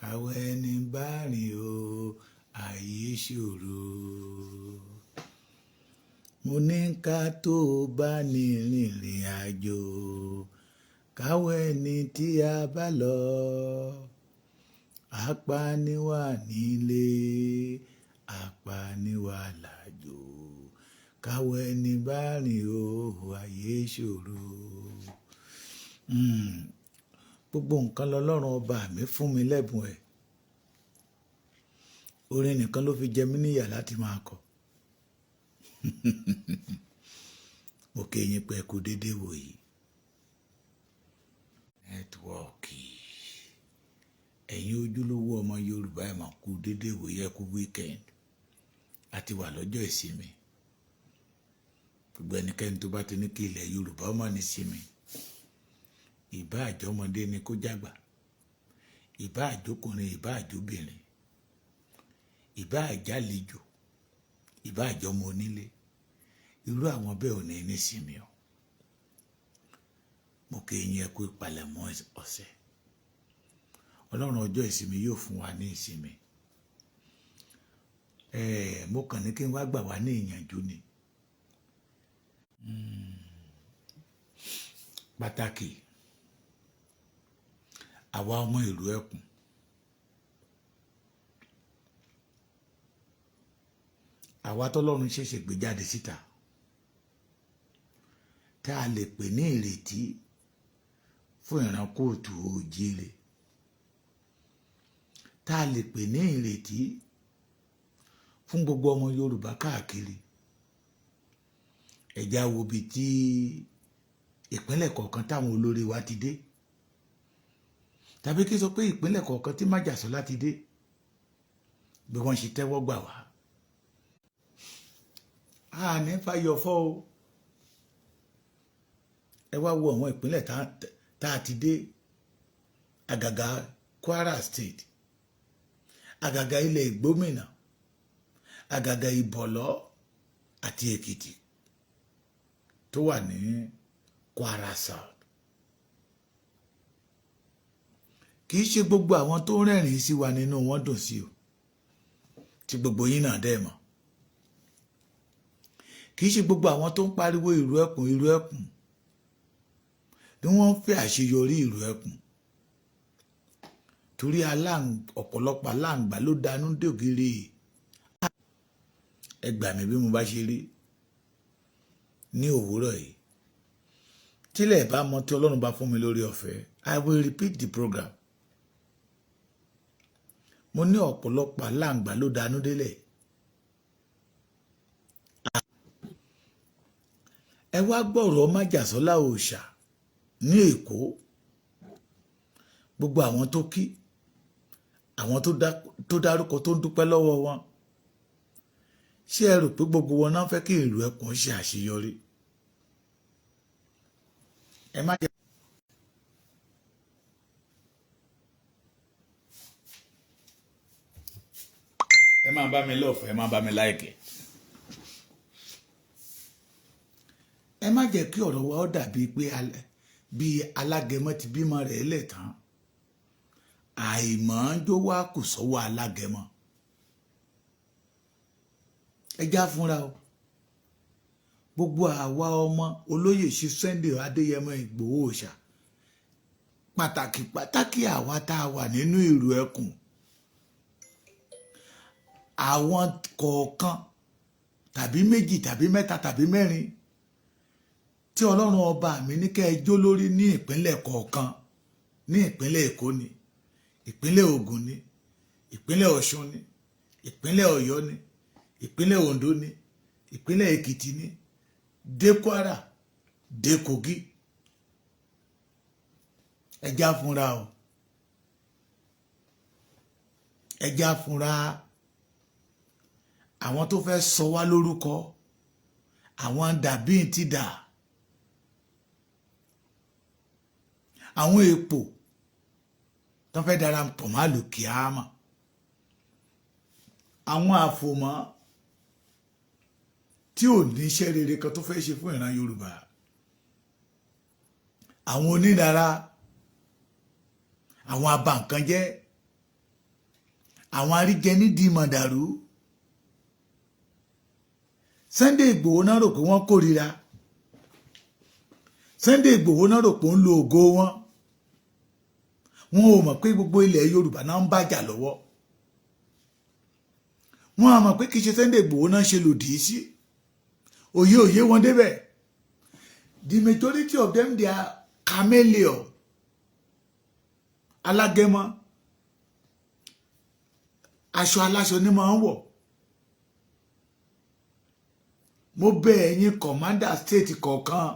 Káwọ́ ẹni bá rìn o, ayé ṣòro. Mo ní ká tó bá ní rìnrìn àjò, káwọ́ ẹni tí a bá lọ. Apániwà nílé, apániwà lájò. Káwọ́ ẹni bá rìn o, ayé ṣòro. Gbogbo nǹkan lọ́lọ́run ọba mi fún mi lẹ́bùn ẹ̀. Orin nìkan ló fi jẹ mí níyà láti máa kọ. Mo kí yín pé ẹ kú déédéé wòyí. Nẹ́tíwọ́ọ̀kì. Ẹ̀yin ojúlówó ọmọ Yorùbá, ẹ máa kú déédéé wòyí, ẹ kú weekend. A ti wà lọ́jọ́ ìsinmi. Gbogbo ẹnikẹ́ni tó bá ti ní kí ilẹ̀ Yorùbá ó má ní sinmi. Ìbá àjọmọdé ni kó jágbà. Ìbá àjókùnrin, ìbá àjóbìnrin. Ìbá àjálejò, ìbá àjọmọ onílé. Irú àwọn bẹ́ẹ̀ ò ní ní sinmi o. Mo kí yín ẹ kú ìpalẹ̀mọ́ ọ̀sẹ̀. Ọlọ́run ọjọ́ ìsinmi yóò fún wa ní ìsinmi. Mo kàn ní kí n wá gbà wá ní ìyànjú ni. Pàtàkì, àwa ọmọ ìlú Ẹkùn. Àwa tọ́lọ́run ṣẹ̀ṣẹ̀ gbé jáde síta. Tá a lè pè ní ìrètí fún ìran kóòtù òjíire. Tá a lè pè ní ìrètí fún gbogbo ọmọ Yorùbá káàkiri. Ẹ já wo bí tí ìpínlẹ̀ kọ̀ọ̀kan táwọn olórí wa ti dé. Tàbí kí n sọ pé ìpínlẹ̀ kọ̀ọ̀kan tí Májàsọ́lá ti dé. Bí wọ́n ṣe tẹ́wọ́ gbà wá. A ní fàyọ̀ fọ́ o. Ẹ wá wo àwọn ìpínlẹ̀ tá a ti dé. Àgàgà Kwara State, àgàgà ilẹ̀ Ìgbómìnà, àgàgà Ìbọ̀lọ́ àti Èkìtì tó wà ní Kwara South. Kì í ṣe gbogbo àwọn tó ń rẹ́rìn-ín sí wa nínú wọn dùn sí o, tí gbogbo yín náà dẹ̀ mọ̀. Kì í ṣe gbogbo àwọn tó ń pariwo ìlú ẹkùn, ìlú ẹkùn ni wọ́n ń fẹ́ àṣeyọrí ìlú ẹkùn. Torí ọ̀pọ̀lọpọ̀ aláǹgbá ló danú dògiri. Ẹ gbà mí bí mo bá ṣe rí ní òwúrọ̀ yìí. Tílẹ̀ bá mọ tí Ọlọ́run bá fún mi lórí ọ̀fẹ́, I will repeat the program. Mo ní ọ̀pọ̀lọpọ̀ aláǹgbá ló danú délẹ̀. Ẹ wá gbọ́rọ̀ Májàsọ́lá òòṣà ní Èkó. Gbogbo àwọn tó kí, àwọn tó dárúkọ tó ń dúpẹ́ lọ́wọ́ wọn. Ṣé ẹ rò pé gbogbo wọn náà fẹ́ kí ìlú Ẹkùn ṣe àṣeyọrí? Ẹ má jẹ́. Ẹ máa bá mi love, ẹ máa bá mi like. Ẹ má jẹ́ kí ọ̀rọ̀ wa ó dàbí pé bí alágẹmọ ti bímọ rẹ̀ lẹ̀ tán. Àìmọ̀ọ́jó wá kù sọ́wọ́ alágẹmọ. Ẹ já fúnra o. Gbogbo àwa ọmọ olóyè ṣe Sunday Adéyẹmọ Ìgbòho Òòṣà. Pàtàkì pàtàkì àwa tá a wà nínú ìlú Ẹkùn. Àwọn kọ̀ọ̀kan tàbí méjì tàbí mẹ́ta tàbí mẹ́rin tí Ọlọ́run ọba mi ní kẹ́ ẹ jó lórí ní ìpínlẹ̀ kọ̀ọ̀kan, ní ìpínlẹ̀ Èkó ni, ìpínlẹ̀ Ògùn ni, ìpínlẹ̀ Ọ̀ṣun ni, ìpínlẹ̀ Ọ̀yọ́ ni, ìpínlẹ̀ Oǹdó ni, ìpínlẹ̀ Èkìtì ni, dé Kwara, dé Kogi. Ẹ já fúnra o. Ẹ já fúnra. Àwọn tó fẹ́ sọ wá lórúkọ, àwọn dàbí ti dà. Àwọn èpò tó fẹ́ darapọ̀ mọ́ àlùkìyámà. Àwọn àfòmọ́ tí ò ní iṣẹ́ rere kan tó fẹ́ ṣe fún ìran Yorùbá. Àwọn onídàára, àwọn abanǹkanjẹ́. Àwọn aríjẹ nídìí mọ̀dàrú. Sunday Ìgbòho náà rò pé wọ́n kórìíra Sunday Ìgbòho, náà rò pé ó ń lo ògo wọn. Wọn ò mọ̀ pé gbogbo ilẹ̀ Yorùbá náà ń bàjà lọ́wọ́. Wọn á mọ̀ pé kì í ṣe Sunday Ìgbòho náà ṣe lòdì sí òye òye wọn débẹ̀. The majority of them, they are chameleon, alágẹmọ, aṣọ aláṣọ ni máa ń wọ̀. Mo bẹ̀ ẹ̀yin commander state kọ̀ọ̀kan,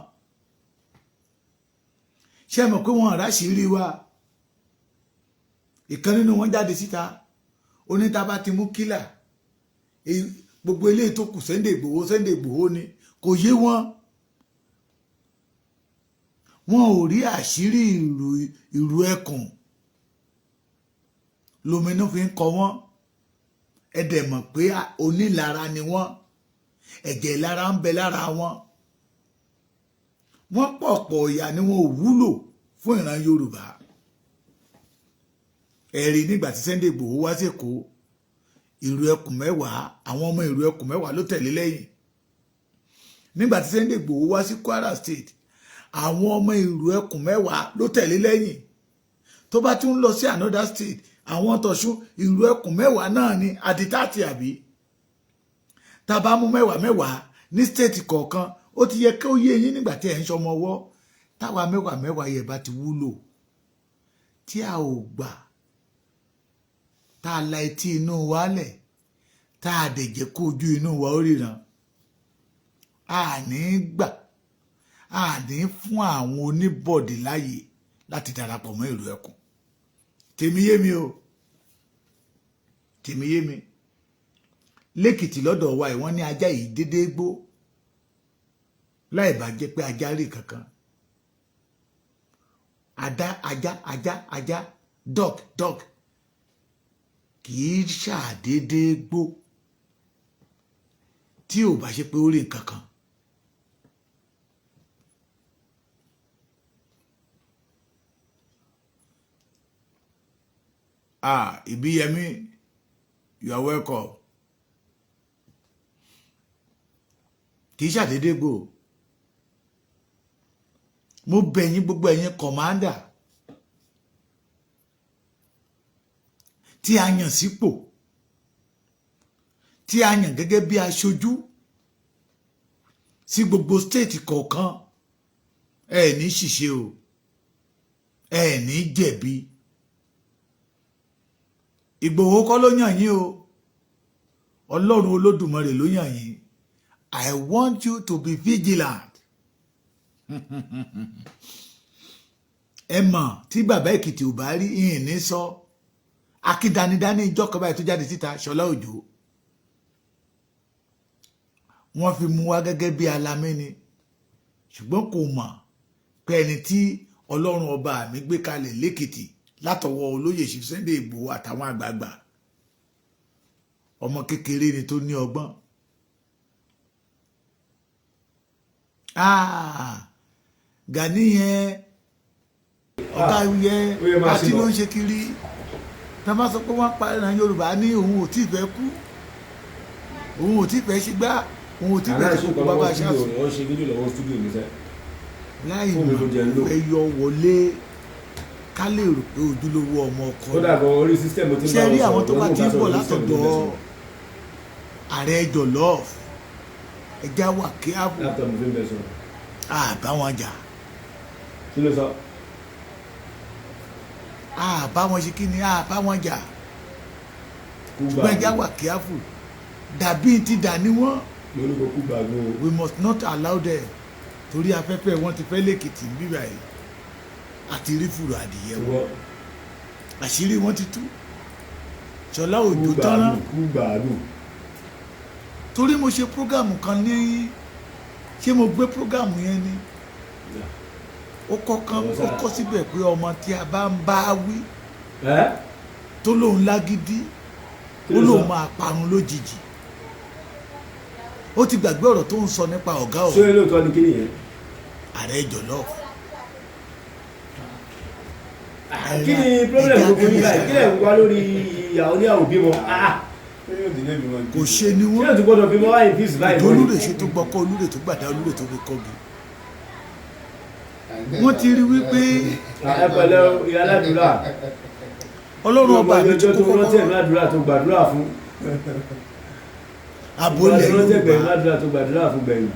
ṣé mọ̀ pé wọ́n ráṣìírí wa? Ìkan nínú wọn jáde síta, onítàbá ti mú kílà gbogbo eléyìí tó kù, Sunday Ìgbòho, Sunday Ìgbòho ni. Kò yé wọn, wọn ò rí àṣírí ìrù ìrù ẹkùn lóminú fi ń kọ wọn. Ẹ dẹ̀ mọ̀ pé onílara ni wọ́n, ẹ̀jẹ̀ ìlara ń bẹ lára wọn. Wọ́n pọ̀ pọ̀ ìyà ni, wọn ò wúlò fún ìran Yorùbá. Ẹ̀rí nígbà tí Sunday Ìgbòho wá sí Èkó, ìrù ẹkùn 10, àwọn ọmọ ìrù ẹkùn 10 ló tẹ̀lé lẹ́yìn. Nígbà tí Sunday Ìgbòho wá sí Kwara State, àwọn ọmọ ìrù ẹkùn 10 ló tẹ̀lé lẹ́yìn. Tó bá tún lọ sí another state, àwọn tọ̀sún, ìrù ẹkùn 10 náà ni àdìtàtì. Àbí tá a bá mú mẹ́wàá mẹ́wàá ní state kọ̀ọ̀kan, ó ti yẹ kí ó yé yín nígbà tí ẹ̀ ń sọmọ ọwọ́. Táwa mẹ́wàá mẹ́wàá yẹn bá ti wúlò, tí a ò gbà, tá a la etí inú wa lẹ̀, tá a dẹ̀ jẹ́ kó ojú inú wa ó ríran, a ní gbà, a ní fún àwọn oníbọ̀dì láàyè láti darapọ̀ mọ́ ìlú ẹkùn. Tèmi yé mi o, tèmi yé mi. Lẹ́kìtì lọ́dọ̀ wa, ìwọ́n ní ajá yìí déédéé gbó láì bá jẹ́ pé ajá rí kankan. Ajá, ajá, ajá, ajá, dog, dog kì í ṣàdédé gbó tí ò bá ṣe pé ó rí nǹkan kan. Ah, Ìbíyẹmí, you are welcome. Kì í ṣàdédé gbó. Mo bẹ̀ yín, gbogbo ẹ̀yin commander tí a yàn sípò, tí a yàn gẹ́gẹ́ bí aṣojú sí gbogbo state kọ̀ọ̀kan, ẹ ní ṣìṣe o, ẹ ní jẹ̀bi. Ìgbòho kọ́ ló yàn yín o, Ọlọ́run Olódùmarè ló yàn yín. I want you to be vigilant. Ẹ mọ̀ tí bàbá Èkìtì ò bá rí ìhìn ní sọ akídanidání ìjọ kan báyìí tó jáde síta, Ṣọlá Òjó, wọ́n fi mú wá gẹ́gẹ́ bí alamí ni, ṣùgbọ́n kò mọ̀ pé ẹni tí Ọlọ́run ọba mi gbé kalẹ̀ lẹ́kìtì látọwọ́ olóyè Sunday Ìgbòho àtàwọn àgbààgbà, ọmọ kékeré ni tó ní ọgbọ́n. Ah, Gani yẹn, ọ̀gá yẹn, pátí ló ń ṣe kiri. Tá a bá sọ pé wọ́n pa ìran Yorùbá ní òun ò tí ì fẹ́ kú, òun ò tí ì fẹ́ ṣe gbá, òun ò tí ì fẹ́ ṣe kókó bàbá ṣáàṣù Wọ́n ṣe fídíò lọ́wọ́ studio ní sẹ́. Láì Fóònù mọ̀ ló jẹ́ ń lò. fẹ́ yọ wọlé ká lè rò pé ojúlówó ọmọ ọkọ ni. Kódà gan, orí system tí ń Ṣe bá rí wọn àwọn sọ̀rọ̀, tó bá wọ́n ti ń bá bọ̀ sọ̀rọ̀ system látọ̀dọ̀ ló ń bẹ̀ sọ̀rọ̀. ààrẹ jọ̀lọ́ọ̀fù, ẹja wà kíáfù. Laptop fi ń bẹ̀ sọ̀rọ̀. Àbá wọn jà. Kí ló sọ? Àbá wọn ṣe kí ni, àbá wọn jà. Kú gbà. Ṣùgbọ́n ẹja wà kíáfù, dàbí ti dà ní wọ́n. Lórúkọ kú gbàgbó. We must not allow them, torí afẹ́fẹ́ wọn ti fẹ́ lẹ́kìtì ń bíbà yìí àti rí fùrọ̀ adìyẹ wọn. Ìwọ. Àṣírí wọn ti tú. Ṣọlá Kú Òjó tánrán. gbàgbó, kú gbàgbó. Torí mo ṣe program kan ní, ṣé mo gbé program yẹn ni, ó kọ́kàn ó kọ́ síbẹ̀ pé ọmọ tí a bá ń bá wí Ẹ́ tó lóun lágídí, Kí ó ló lóun sọ? máa parun lójijì. Ó ti gbàgbé ọ̀rọ̀ tó ń sọ nípa ọ̀gá Ṣé òun. lóòótọ́ ni kí nìyẹn? Ààrẹ jọ̀lọ́ọ̀fù. Kí ni problem gbogbo yín báyìí? Kí lẹ̀ ń wá lórí ìyàwó níyàwó bímọ? Ah, Kò ṣe ni ṣé wọ́n. o ti gbọ́dọ̀ bímọ wáyé peace báyìí mọ́ ni? Olúrè ṣe tó gbọ́kọ́, olúrè tó gbàdá, olúrè tó fi kọ́gi. Wọ́n ti rí wípé Ẹ pẹ̀lẹ́ o, ìyá aládùúrà. Ọlọ́run ọba mi ti ọjọ́ kó tó rántí ẹ̀mí kọ́kọ́rọ́ àdúrà tó gbàdúrà fún. Ààbò ilẹ̀ Rántí ẹ̀mí Yorùbá, àdúrà tó gbàdúrà fún gbẹ̀yìn.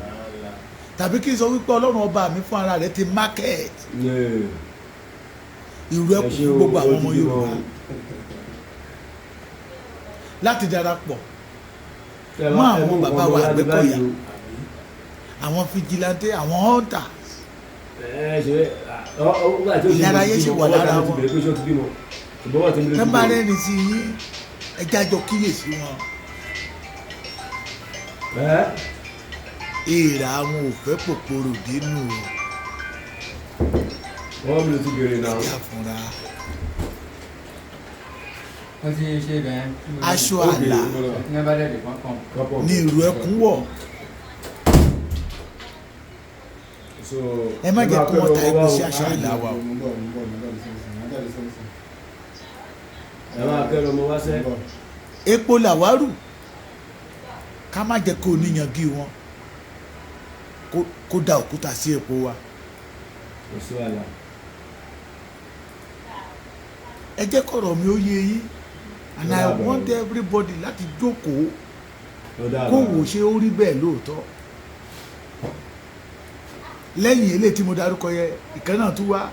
tàbí kí n sọ wípé Ọlọ́run ọba mi fún ara rẹ̀ ti market ìrù Ẹ ẹkùn ṣé fún o, gbogbo àwọn ó ti ọmọ bímọ Yorùbá o. láti darapọ̀ Ẹ mọ́ wá- ẹ àwọn mú bàbá nǹkan wa ọmọ wá Àgbẹ̀kọ̀yà, báyìí o. àwọn vigilante, àwọn hunters. Ẹ ṣe ọ ọ nígbà tí ó ṣe Ìlara yẹn ṣì wà ọwọ́ lára ta ló ti wọn. bèrè pé ṣé ó ti bímọ, ṣùgbọ́n wọ́n ti ń Tẹ́ bá bímọ. rẹ́rìn sí yín, ẹ jájọ kíyèsí wọn. Ẹ Èèrà àwọn ò fẹ́ pòpòrò dénú o. Wọ́n mi ló ti bèrè náà. Ẹ̀já fúnra. Wọ́n ti ṣe bẹ́ẹ̀. Aṣọ Ok. àlà Ní bá dẹ̀ dé kọ́kàn. Kọ́pọ̀. ní ìrù ẹkùn wọ̀. So, Ẹ má jẹ́ máa kí wọ́n ta pẹ́ epo lọ́wọ́ sí wa o. aṣọ àlà wa o. Ẹ máa kẹ́rọ ọmọ wá sẹ́. Epo làwárù, ká má jẹ́ kó oníyangí wọn kó da òkúta sí epo wa. Kò sí wàhálà. Ẹ jẹ́ kọ̀rọ̀ mi ó yé yín, and I Ó dàbọ̀. want everybody láti jókòó Ó dàbọ̀. kó wò ṣe ó rí bẹ́ẹ̀ lóòótọ́. Lẹ́yìn eléyìí tí mo darúkọ yẹ, ìkan náà tún wá.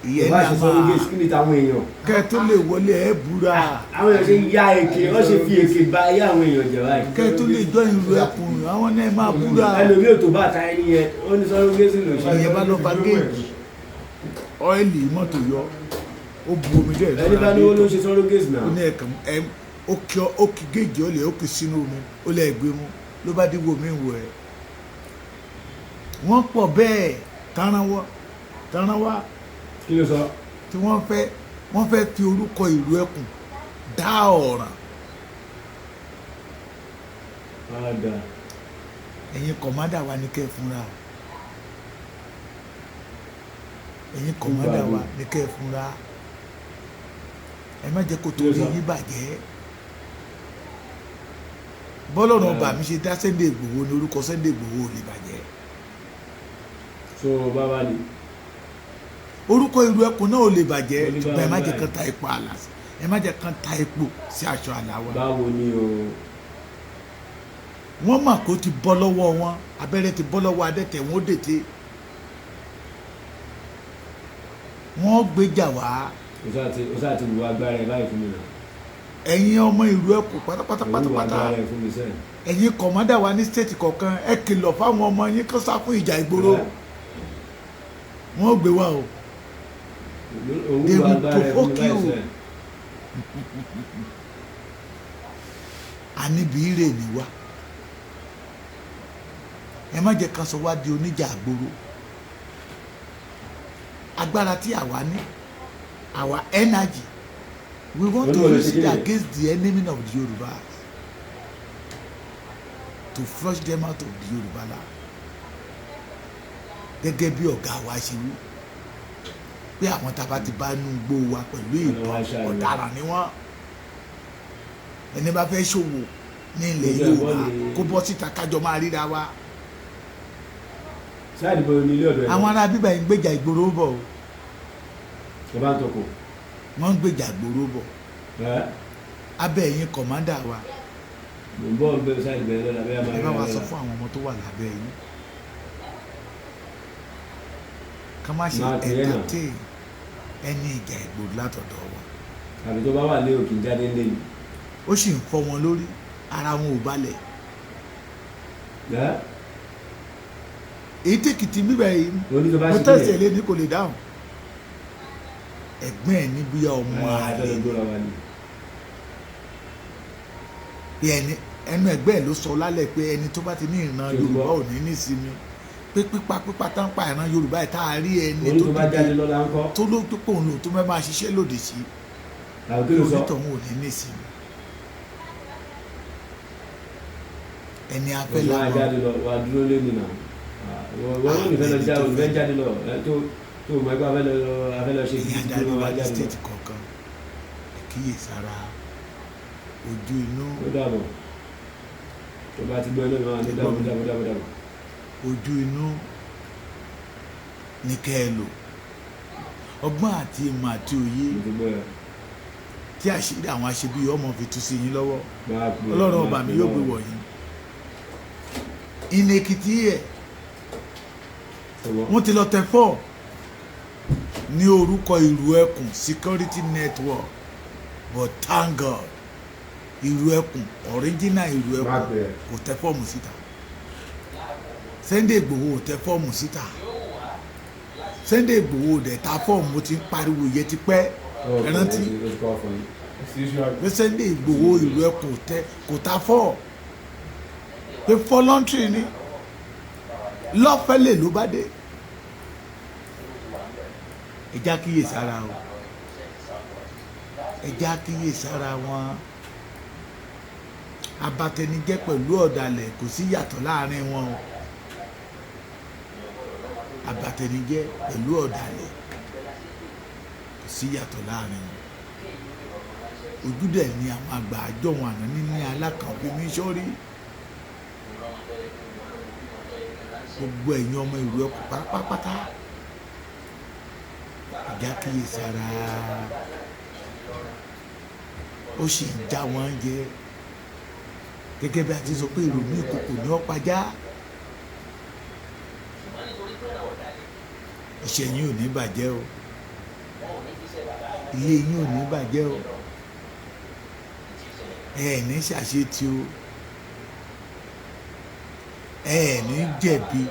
Ìyẹn Ìbá náà ṣe sọ ní máa gèsì, kí ni tàwọn èèyàn? Kẹ́ ẹ tó lè wọlé, ẹ búra. Àwọn èèyàn ṣe ń ya èké, wọ́n ṣe fi èké ba ayé àwọn èèyàn jẹ báyìí. Kẹ́ ẹ tó lè jọ ìlú ẹkùn, àwọn náà máa búra. Ẹlòmíì ò tó bá ta ẹni yẹn, ó ní sọ gèsì ló ṣe. Ìyẹn bá lọ bá géèjì ọ́ìlì mọ́tò yọ, ó bu omi dẹ̀ Ẹni bá ní ó ló ń ṣe sọ gèsì náà. Ó ní ẹ̀kan ẹ̀, ó kí géèjì ọ̀lẹ̀, ó kì sínú omi, ó lẹ̀ gbé mu, ló bá dìbò mi wò ẹ̀. Wọ́n pọ̀ bẹ́ẹ̀ tánránwá tánránwá Kí ló sọ? tí wọ́n fẹ́ fi orúkọ ìlú ẹkùn dá ọ̀ràn. Padà. Ẹ̀yin commander wa ní kẹ́ ẹ fúnra o, ẹ̀yin commander wa ní kẹ́ ẹ fúnra. Ẹ má jẹ́ kó torí yín bàjẹ́. Bọ́lọ́run ọba mi ṣe dá Sunday Igboho ní orúkọ Sunday Igboho ò lè bàjẹ́. So bàbá ni. Orúkọ ìlú ẹkùn náà ò lè bàjẹ́. Olú bá Ṣùgbọ́n ẹ má wà jẹ́ báyìí. kán ta epo àlà, ẹ má jẹ́ kán ta epo sí aṣọ àlà wa. Báwo ni o? Wọ́n mọ̀ kó ti bọ́ lọ́wọ́ wọn, abẹ́rẹ́ ti bọ́ lọ́wọ́ adẹ́tẹ̀, wọn ó dètè, wọ́n gbéjà wá. O sáà ti wù agbára ẹ báyìí fún mi náà. Ẹ̀yin ọmọ ìlú ẹkùn pátápátá O wù pátápátá, agbára ẹ fún mi sẹ́yìn. Ẹ̀yin commander wa ní state kọ̀ọ̀kan, ẹ kìlọ̀ fáwọn ọmọ yín kó sá fún ìjà ìgboro. Wọ́n gbé wá o. O They wù will agbára ẹ fún mi provoke báyìí you. sẹ́yìn. Àníbi ire ni wá, ẹ má jẹ́ kan sọ wá di oníjà àgboro. Agbára tí àwa ní, our energy, we want to Olúwa ló use ṣe it kí ni? against the enemy of the Yorùbá, to flush them out of the Yorùbá land, gẹ́gẹ́ bí ọ̀gá wa ṣe wí pé àwọn tá a bá ti bá nú gbó wa pẹ̀lú ìbọn, Ọlọ́wọ́ aṣáájú. ọ̀daràn ni wọ́n. Ẹni bá fẹ́ ṣòwò ní ilẹ̀ Gbogbo ẹ̀kọ́ Yorùbá, ni- kó bọ́ síta kájọ máa ríra wa. Sáà ìdìbò ní ilé ọ̀dọ̀ ẹ̀. Àwọn ará bíbá yìí ń gbèjà ìgboro bọ̀ o. Ẹ bá ń tọkọ. Wọ́n ń gbèjà ìgboro bọ̀. Ẹ Abẹ́ ẹ̀yin commander wa, mò ń bọ̀ ń bẹ sáà ìdìbò ẹ̀ lọ́la bẹ́ẹ̀ máa ẹ rí bá wa ẹ sọ lọ́la. fún àwọn ọmọ tó wà lábẹ́ yín ká má ṣe Máa pè é náà. entertain ẹni ìjà ìgboro látọ̀dọ̀ wọn. Àbí tó bá wà lé òkè jáde ńlé ni. Ó sì ń fọ́ wọn lórí, ara wọn ò balẹ̀. Ẹ Èyí tèkìtì bíbẹ̀ yìí, mo ní tó bá mo ṣe tẹ̀sí kílẹ̀. ẹ̀ lé ní kò lè dáhùn. Ẹ̀gbọ́n ẹ̀ ní bóyá ọmọ Ẹ àlè àjọyọ̀ gbóra wa ni. Pé ẹni ẹnu ẹgbẹ́ ẹ̀ ló sọ lálẹ́ pé ẹni tó bá ti ní ìran Ṣé o ti Yorùbá gbọ́? ò ní nísinmi, pé pípa pípa tán pa ìran Yorùbá ẹ̀ tá a rí ẹni Mo ní tó tó bá jáde dìde lọ́la ńkọ́? tó ló tó pòun lòun tó fẹ́ máa ṣiṣẹ́ lòdì sí Àbí kí ló sọ? onítọ̀hún ò ní nísinmi. Ẹni afẹ́ Mo máa làwọn jáde lọ, wà dúró lé mi náà. Wọ́n ló ní fẹ́ lọ já olùfẹ́ jáde lọ ẹ, tó tó mọ̀ ẹgbẹ́ afẹ́ lọ afẹ́ lọ ṣe Ìyẹn kí adarí wọ́n wa wá ní jáde lọ. state kọ̀ọ̀kan, ẹ kíyèsára ojú inú. Ó dàbọ̀, tó bá ti gbọ́ ẹ lọ́nà, máa ní dàbọ̀ dàbọ̀ dàbọ̀ dàbọ̀. Ojú inú ní kẹ́ ẹ lò, ọgbọ́n àti ìmọ̀ àti òye Mo ti gbọ́ ẹ. tí àṣírí àwọn aṣebí ọmọ fi tú sí yín lọ́wọ́. Máa pè é, Ọlọ́run máa ọba mi pè é yóò gbé lọ́wọ́. wọ̀nyí ìní Èkìtì ẹ̀. Ṣùgbọ́n Wọ́n ti lọ tẹ fọ́ọ̀ ní orúkọ Ìrù Ẹkùn Security Network, but thank God, Ìrù Ẹkùn, original Ìrù Máa Ẹkùn pè é. kò tẹ fọ́ọ̀mù síta. Sunday Igboho ò tẹ fọ́ọ̀mù síta. Sunday Igboho ò dẹ̀ ta fọ́ọ̀mù. Mo ti ń pariwo yẹn ti pẹ́. Ẹ rántí Ó ti kọ́ fún yín. pé Sunday Igboho, Ìrù Ẹkùn ò tẹ, kò ta fọ́ọ̀, pé voluntary ni, lọ́fẹ̀lẹ̀ ló bá dé. Ẹ já kíyè sára o, ẹ já kíyè sára wọn. Abatẹnijẹ́ pẹ̀lú ọ̀dàlẹ̀, kò sí yàtọ̀ láàrin wọn o. Abatẹnijẹ́ pẹ̀lú ọ̀dàlẹ̀, kò sí yàtọ̀ láàrin wọn. Ojú dẹ̀ ni àwọn àgbà àjọ wọn àná níní alákànfin mi sọ́rí. Gbogbo ẹ̀yin ọmọ Ìlú Ẹkùn pátápátá, ìjà kíyèsára, ó sì ń já wọn jẹ gẹ́gẹ́ bí a ti sọ pé ìrònú ìkòkò ní ọ̀pájá. Iṣẹ́ yín ò ní bàjẹ́ o, ilé yín ò ní bàjẹ́ o, ẹ ẹ̀ ní ṣàṣetì o, ẹ ẹ̀ ní jẹ̀bi.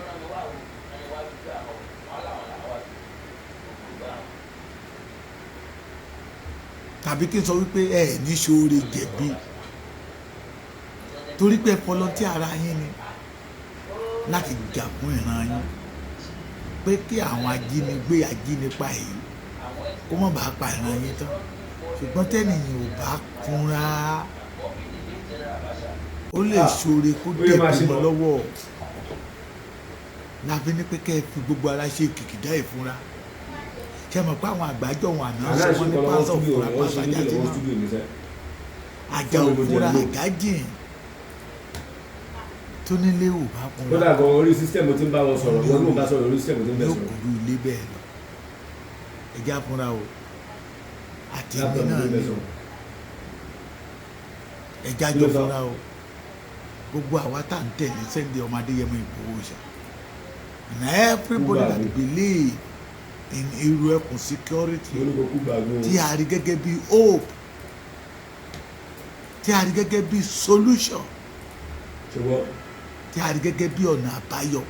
Tàbí kí n sọ wípé ẹ ẹ̀ ní ṣoore jẹ̀bi, torí pé volunteer ara yín ni láti jà fún ìran yín, pé kí àwọn ajínigbé ajínipa yìí kó má bàa pa ìran yín tán. Ṣùgbọ́n tẹ́nìyàn ò bá fúnra, ó lè ṣoore kó Bóyá máa dẹ̀bi ṣe mọ́ lọ. lọ́wọ́. Láfi ní pé kẹ́ ẹ fi gbogbo ara ṣe kìkìdá ìfúnra. Ṣe mọ̀ pé àwọn àgbájọ wọn àná Àná sọ ṣe wọ́n ní kọ́ lọ́wọ́ pásọ̀ studio fúnra rẹ̀, wọ́n ṣe pásọ̀ nílò ajá tí lọ́wọ́ náà studio ní sẹ́. Àjà Fóònù ló òfúra jẹ́ lò. àgájìn tó nílé ò bá Kódà kúnra gan, orí system tí ń bá wọn sọ̀rọ̀, wọn ló ń bá sọ̀rọ̀ orí system tí ń bẹ yóò sọ̀rọ̀. kúrú ilé bẹ́ẹ̀ lọ. Ẹja fúnra o, àti èmi Laptop náà ló ń bẹ ni o. sọ̀rọ̀. Ẹja Kí jọ ló sọ? fúnra o. Gbogbo àwa tá à ń tẹ̀lé Sunday ọmọ Adéyẹmọ Ìgbòho ṣá, and everybody Kúgbà that mi. believe in Irú Ẹkùn Security Mo ní kó kú gbàgbó. tí a rí gẹ́gẹ́ bí hope, tí a rí gẹ́gẹ́ bí solution, Ṣùgbọ́n tí a rí gẹ́gẹ́ bí ọ̀nà àbáyọ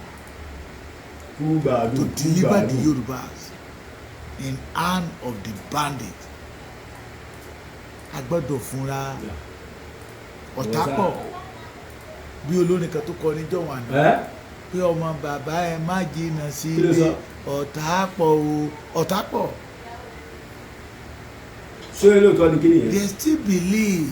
kú gbàgbó to kú deliver the gbàgbó. Yorubas in hand of the bandit, a gbọ́dọ̀ fúnra. Ọ̀tá pọ̀ bí olórin kan tó kọ níjọ́ wọn àná Ẹ́ pé ọmọ bàbá ẹ má jìnnà sí Kí ló ilé sọ? Ọ̀tá pọ̀ o, ọ̀tá pọ̀. Ṣé lóòótọ́ ni kí nìyẹn? They still believe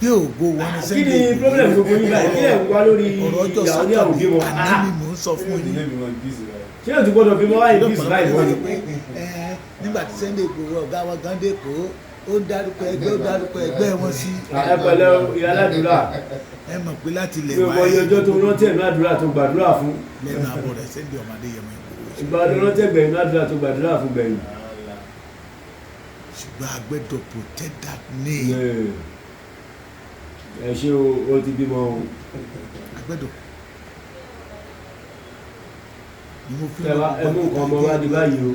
pé ògo wọn ni Kí ni problem gbogbo yín báyìí? Kí lẹ̀ ń wá lórí Ọ̀rọ̀ ọjọ́ ìyàwó ní àwọn Sátọ̀dé bímọ? àná ni mò ń sọ fún yín. Ṣé o ti gbọ́dọ̀ bímọ báyìí bí báyìí wọ́n ni? Ẹ, nígbà tí Sunday Igboho ọ̀gá wa gan dé kó, ó ń dárúkọ ẹgbẹ́, ó dárúkọ ẹgbẹ́ wọn sí. Ẹ pẹ̀lẹ́ o, ìyá aládùúrà. Ẹ mọ̀ pé láti ilẹ̀ Mi ò mọ iye ọjọ́ tó rántí ẹ̀mí àdúrà tó gbàdúrà fún. Lẹ́nu àbọ̀ rẹ̀, Sunday ọmọ Adéyẹmọ Ìgbòho. Ìgbà tó rántí ẹ̀gbẹ̀yìn àdúrà tó gbàdúrà fún gbẹ̀yìn. Ṣùgbọ́n a gbọ́dọ̀ protect that name. Ẹ ṣé o, ó ti bímọ o. A gbọ́dọ̀ ni mo fi Ẹ wá ẹ mú nǹkan ọmọ wá di báyìí o.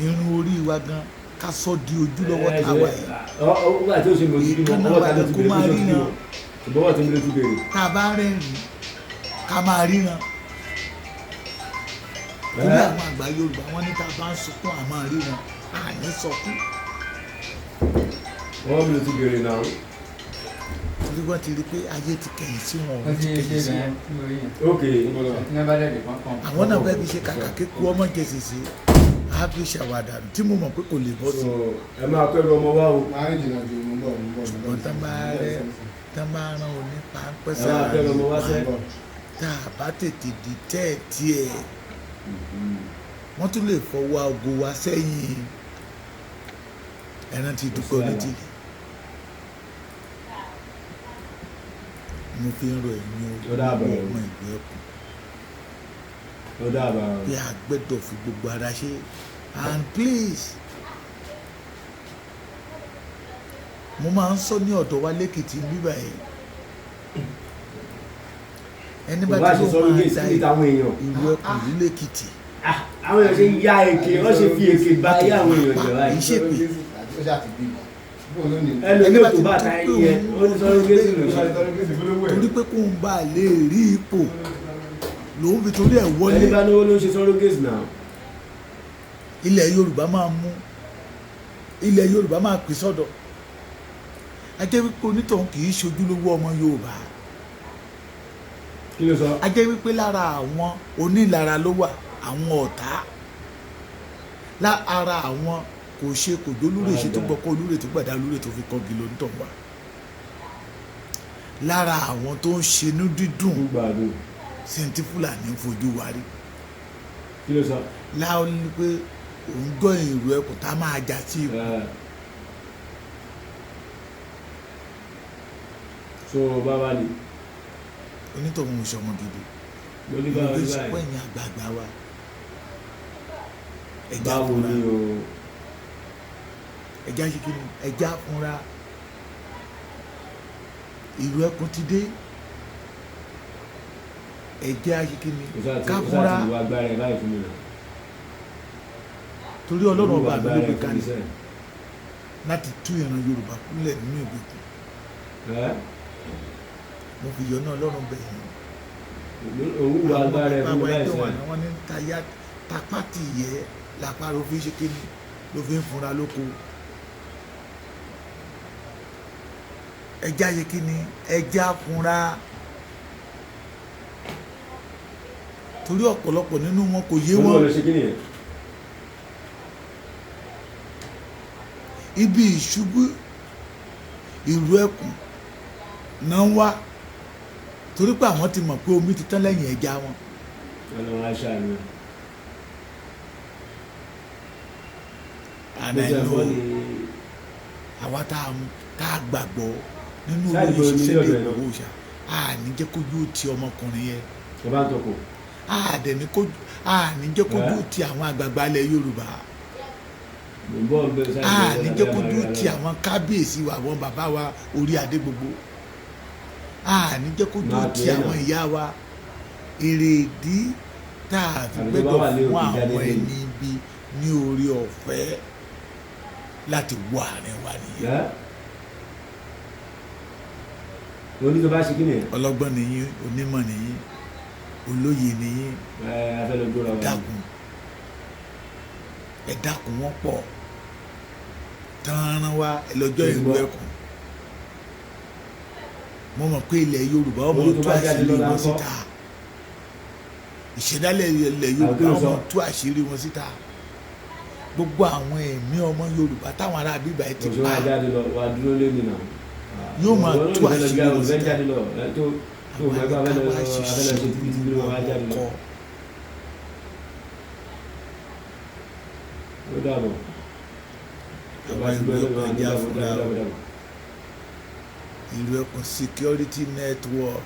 Irun orí wa gan, ká sọ di ojúlówó tá a wà yìí. Ọ nígbà tí ó ṣe mọ̀ sí bímọ, Ìkànnà ọwọ́ wa ta ló ti kó bèrè máa pé ó ti bímọ. ríran. Ṣùgbọ́n wọ́n ti ló ti bèrè. Tá a bá rẹ́rìn, ká máa ríran, torí àwọn àgbà Yorùbá wọn ní tá a bá ń sunkún, a máa ríran, àní sọkún. Wọ́n ló ti bèrè náà. Torí wọ́n ti rí i pé ayé ti kẹ̀yìn sí wọn, Wọ́n òun ti ti ṣe kẹ̀yìn sí bẹ́ẹ̀ wọn. tí mo rí yẹn. Ok. Tí wọ́n bá dẹ̀ lè kán kàn. Àwọn náà fẹ́ẹ́ fi ṣe kàkà kíkú ọmọ jẹsẹsẹ, á fi ṣàwàdà tí mo mọ̀ pé kò lè bọ́ sí. So ẹ máa kọ́ ẹrù ọmọ wa o. Máa rìn jìnnà jù, mo ń bọ̀, mo ń bọ̀, mo ń bọ̀. Ṣùgbọ́n tán bá rẹ́ Tá máa rán onípáńpẹ́ Ẹ máa fẹ́ ọmọ wá sẹ́. Tá a bá tètè dìtẹ́ẹ̀tì ẹ̀, wọ́n tún lè fọwọ́ aago wa sẹ́yìn. Ẹran ti Dúpẹ́ Onítìrì, mo fi ń rọ ẹ̀yin Ó dàbọ̀. ọmọ ìlú ẹkùn Ó dàbọ̀. pé a gbẹ́dọ̀ fi gbogbo ara ṣe. And please, mo máa ń sọ ní ọ̀dọ̀ wa lẹ́kìtì bíbá yìí, ẹni bá Kò bá ti ṣe ló sọ́rọ́ máa gé da sí táwọn èèyàn. ìlú ẹkùn ìlú lẹ́kìtì. Ah, àwọn èèyàn ṣe ń ya èké, wọ́n ṣe fi èké gba ayé àwọn èèyàn jẹ báyìí. Kì í ṣèpè. Ó ṣáà ti bímọ. Bó ló ní? Ẹlòmíì ò tó bá ta ẹni yẹn, ó ní sọ́rọ́ gé sí lòṣù. Torí pé kóun bá lè rí ipò lòun fi torí ẹ̀ wọlé. Ẹni bá náwó ló ń ṣe sọ́rọ́ gé sí náà. Ilẹ̀ Yorùbá máa mú, ilẹ̀ Yorùbá máa pè sọ́dọ̀. A jẹ́ wípé onítọ̀hún kì í ṣojúlówó ọmọ Yorùbá. Kí ló sọ? A jẹ́ wípé lára àwọn onílara ló wà, àwọn ọ̀tá lára àwọn kò ṣe kò jólúrè ṣe tó gbọ́kọ́ olúrè tó gbàdá olúrè tó fi kọ́gi lónítọ̀hún wà lára àwọn tó ń ṣenú dídùn Ń gbàdúrà. sí ní tí Fúlàní ń fojú wa rí. Kí ló sọ? Láwọn ní pé òun gbọ́ ìrù ẹkùn tá a máa jà sí ipò. So bá wà ní. Onítọ̀hún ò ṣọmọ gidi. Mo ní bá wà ní Mo báyìí. ẹ̀yìn àgbààgbà wa, ẹja Báwo fúnra. ni o? Ẹja ṣe kíni, ẹja fúnra. Ìrù ẹkùn ti dé, ẹja ṣe kíni, Kò sáà ti ká kò sáà fúnra. ti lu agbára ẹ̀ báyìí fún mi náà. Torí Ọlọ́run Lu ọba mi agbára ló ẹ̀ gbé fún mi kalẹ̀ sẹ́ẹ̀. láti tú ìran Yorùbá kúlẹ̀ nínú ìgbèkùn. Ẹ́? Mo fi yọ náà Ọlọ́run bẹ̀ yín. Òun lu agbára ẹ̀ fún mi Àwọn báyìí ẹgbẹ́ wà sẹ́ẹ̀. ní wọ́n ní tayá tapá tì yẹ lápá ló fi ń ṣe kíni, ló fi ń funra lóko. Ẹja ṣe kíni, ẹja funra, torí ọ̀pọ̀lọpọ̀ nínú wọn kò yé Mo ní wọn. wọ́n lọ ṣe kí nìyẹn? Ibi ìṣubú ìrù ẹkùn náà ń wá, torí pé àwọn ti mọ̀ pé omi ti tán lẹ́yìn ẹja wọn. Ọlọ́run á ṣàánú ẹ̀. And Bó I ṣe know fọ́ ni àwa tá a mú tá a gbàgbọ́ nínú Ṣáà olóyè ìgboro ní Sunday ọ̀dọ̀ ẹ̀ náà. Igboho ṣá, a ní jẹ́ kójú ó ti ọmọkùnrin yẹn. Ẹ bá ń tọkọ. A dẹ̀ ní kójú, a ní jẹ́ kójú ó Ẹ́? ti àwọn àgbààgbà ilẹ̀ Yorùbá. Mò ń bọ̀ ń bẹ sáà A ìgboro ní ní jẹ́ ọ̀dọ̀ kójú ó ẹ̀ ti àwọn kábíyèsí wa, àwọn bàbá wa orí adé gbogbo. A ní jẹ́ kójú ó Máa ti pè é àwọn náà. ìyá wa. Èrèdí tá a fi Àbí tó bá gbẹ́dọ̀ wà ní fún òkè jáde àwọn ní. ẹni ibi ní orí ọ̀fẹ́ láti wọ àárín wa nìyẹn. Ẹ́? Mo ní tó bá ṣe kí nìyẹn? Ọlọ́gbọ́n nìyí, onímọ̀ nìyí, olóye nìyí. Ẹ afẹ́ lọ gbóra wa ni. Dákun, ẹ dákun, wọ́n pọ̀ tán wa, ẹ lọ́jọ́ ìlú ẹkùn. Mo mọ̀ pé ilẹ̀ Yorùbá ọmọ Mo ní tó tú bá jáde àṣírí lọ́la wọn ńkọ́? síta. Ìṣẹ̀dálẹ̀ ilẹ̀ Yorùbá Àbí kí ló ọmọ sọ? tú àṣírí wọn síta. Gbogbo àwọn ẹ̀mí ọmọ Yorùbá táwọn ará bíbá yìí ti Òṣùwọ̀n pa ajáde lọ wà dúró lé mi náà. Yóò máa Ìwọ náà tú ló fẹ́ lọ àṣírí já- wọn fẹ́ síta. jáde lọ ẹ tó tó mọ̀ ẹgbẹ́ abẹ́lẹ̀ abẹ́lẹ̀ ṣe títí tí wọ́n á jáde lọ. Kọ. Ó dàbọ̀. Àwọn ìlú ẹkùn, ẹja fúnra o. Ìlú ẹkùn security network,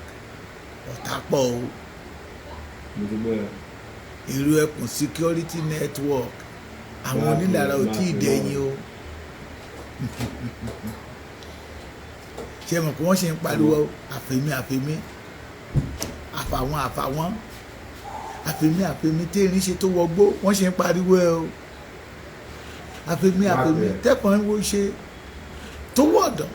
ọ̀tá pọ̀ o. Mo ti gbọ́ ẹ. Ìlú ẹkùn security network, àwọn Máa pè- onílára ò máa tí ì pè dẹ̀yìn o. Ṣé mọ̀ pé wọ́n ṣe ń pariwo àfẹ́mí àfẹ́mí, àfàwọn àfàwọn, àfẹ́mí àfẹ́mí tí erin ṣe tó wọgbó, wọ́n ṣe ń pariwo ẹ o, àfẹ́mí Máa àfẹ́mí pè é. tẹ́kọ̀ọ́ ń wo ṣe tó wọ̀dàn,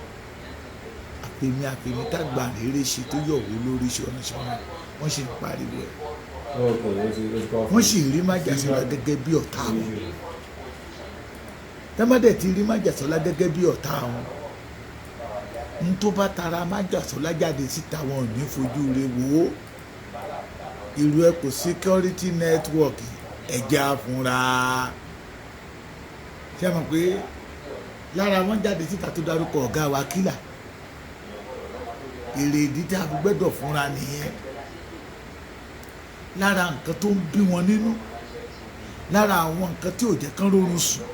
àfẹ́mí àfẹ́mí tágbà rere ṣe tó yọ̀wó lórí ṣọ́nṣọ́nà, wọ́n ṣe ń pariwo ẹ. Ok, ó ti kọ́ fún Wọ́n sì rí májàsọ́lá gẹ́gẹ́ bí ọ̀tá wọn. Tẹ́mọ́dẹ̀ ti rí májàsọ́lá gẹ́gẹ́ bí ọ̀tá wọn, n tó bá tara májàsọ́lá jáde síta, wọn ò ní fojú rẹ̀ wò ó. Ìlú ẹkùn security network, ẹ̀já fúnra. Ṣé ẹ mọ̀ pé lára wọn jáde síta tó dárúkọ ọ̀gá wa kílà? Èrè ìdí tí a fi gbẹ́dọ̀ fúnra nìyẹn. Lára nǹkan tó ń bí wọn nínú, lára àwọn nǹkan tí ò jẹ́ kán rórun sùn,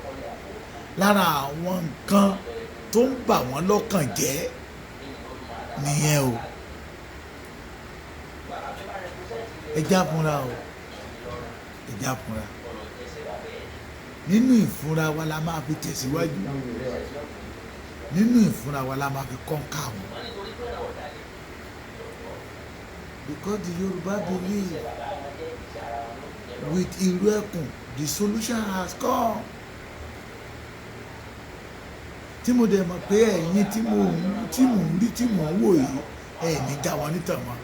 lára àwọn nǹkan tó ń bà wọ́n lọ́kàn jẹ́ nìyẹn o. Ẹ já fúnra o, ẹ já fúnra. Nínú ìfúnra wa la máa fi tẹ̀síwájú, nínú ìfúnra wa la máa fi kọ́ńkà wọn. Because the Yoruba believe with Ìrù Ẹkùn, the solution has come. Tí mo dẹ̀ mọ̀ pé ẹ̀yin tí mò ń rí, tí mò ń wò yìí, ẹ̀ ní já wọn nítàn mọ́.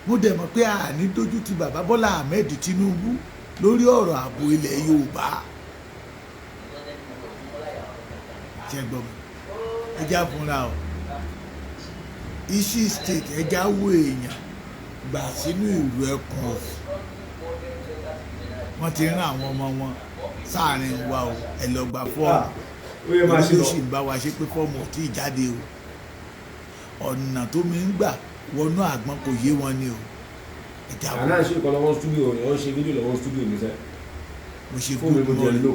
Mo dẹ̀ mọ̀ pé àní dójú ti bàbá Bọ́lá Ahmed Tinubu lórí ọ̀rọ̀ ààbò ilẹ̀ Yorùbá. Ṣé gbọ́ mi? Ẹ já fúnra o. Ishi State, ẹ já wo èèyàn gbà sínú Ìlú Ẹkùn o. Wọ́n ti rán àwọn ọmọ wọn sáàrin wa o. Ẹ lọ gba fọ́ọ̀mù. Ó yẹ máa ṣe ló lọ. sì ń bá wa ṣe pé fọ́ọ̀mù ò tí ì jáde o. Ọ̀nà tó mi ń gbà wọnú àgbọn kò yé wọn ni o. Ẹ já Àná ṣe nǹkan lọ́wọ́ studio, wọ́n ṣe fídíò lọ́wọ́ studio ní sẹ́. Mo ṣe Fún mi good mo jẹ morning lò.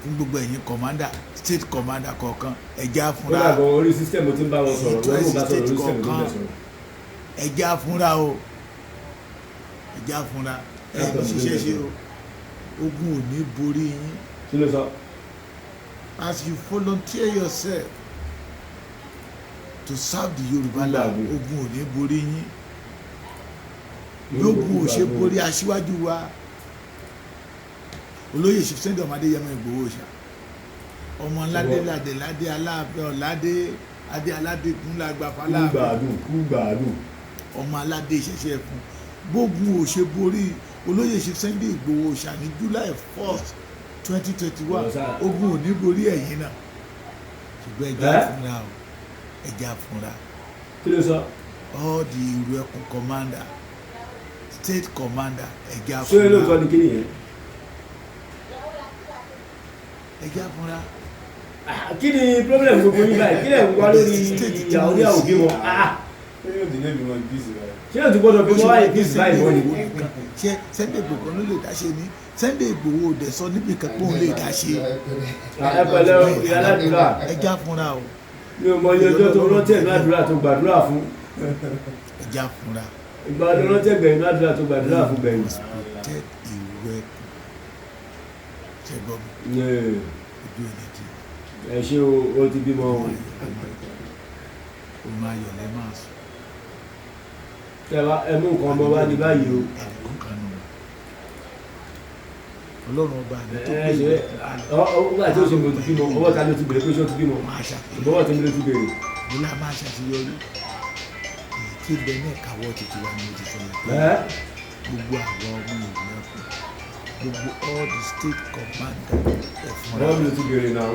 fún gbogbo ẹ̀yin commander, state commander kọ̀ọ̀kan. Ẹ já Ó fúnra. dàgbọ́ orí system mo ti ń bá wọn sọ̀rọ̀, wọ́n mú bá sọ̀rọ̀ orí system mo ti ń bá sọ̀rọ̀. Ẹ já fúnra o, ẹ já fúnra. Ẹ ní ṣiṣẹ́ ṣe o, ogun ò ní borí yín. Kí ló sọ? As you volunteer yourself to serve the Yorùbá land, Gbàgbé. ogun ò ní borí yín. Lógun ò ṣe borí aṣíwájú wa, olóyè Sunday ọmọdé Yẹmọ Ìgbòho ṣá, ọmọ ńládé ládé ládé aláàfin ọ̀ládé adé aládé kúnlágbà Kú fàlàfin gbàdùn, kú gbàdùn. Ọmọ aládé ìṣẹ̀ṣẹ̀ fún gbógun ò ṣe borí olóyè Sunday Ìgbòho ṣá ní July 1st, 2021, ogun ò ní borí ẹ̀yin náà. Ṣùgbọ́n ẹ já Ẹ́? fúnra o, ẹ já fúnra. Kí ló sọ? All the Ìrù Ẹkùn commander, state commander, ẹ já Ṣé lóòótọ́ fúnra. ni kí nìyẹn? Ẹ já fúnra. Ah, kí ni problem gbogbo yín báyìí? Kí lẹ̀ ń wá lórí State tí ìyàwó mo ní àwọn sí. bímọ? Ah, Ṣé yóò dín lé bímọ bíìsì rẹ? ṣé yóò tún gbọ́dọ̀ Bó bímọ ṣe báyìí wá bí báyìí wọ́n ni? nìkan, ṣé Sunday Igboho kan ló lè dá ṣe ni? Sunday Igboho ò dẹ̀ sọ níbi kan pé òun lè dá ṣe. Ẹ pẹ̀lẹ́ o, ìyá aládùúrà. Ẹ já fúnra o. Mi ò mọ iye ọjọ́ tó rántí ẹ̀ ní àdúrà tó gbàdúrà fún. Ẹ já fúnra. Ìgbà tó rántí ẹ̀gbẹ̀yìn ní àdúrà tó gbàdúrà fún gbẹ̀yìn. Must protect Ìrù Ẹkùn. Ṣe gbọ́ mi? Ojú ẹ̀ ní ti. Ẹ ṣé o, ó ti bímọ o. Òun ayọ̀ lẹ́ máa sùn. Tẹ wá ẹ mú nǹkan ọmọ wá ní báyìí o. Ẹnìkan kan nù. Ọlọ́run ọba mi tó Ẹ gbé ṣe ìlú ẹkùn kalẹ̀. ọ ọ nígbà tí ó ṣe mo ti bímọ, ọwọ́ ta ló ti bèrè pé ṣé ó ti bímọ? Máa ṣàfihàn. Ìbọ̀wọ̀ tèmi ló ti bèrè. Bólá máa ṣàṣeyọrí. Èyí tí ń bẹ ní ìkáwọ́ títí wa ni mo ti sọ yẹn pé Ẹ gbogbo àwọn ọmọ ìlú ẹkùn, gbogbo all the state commander, ẹ fúnra. Ọwọ́ mi ló ti bèrè náà.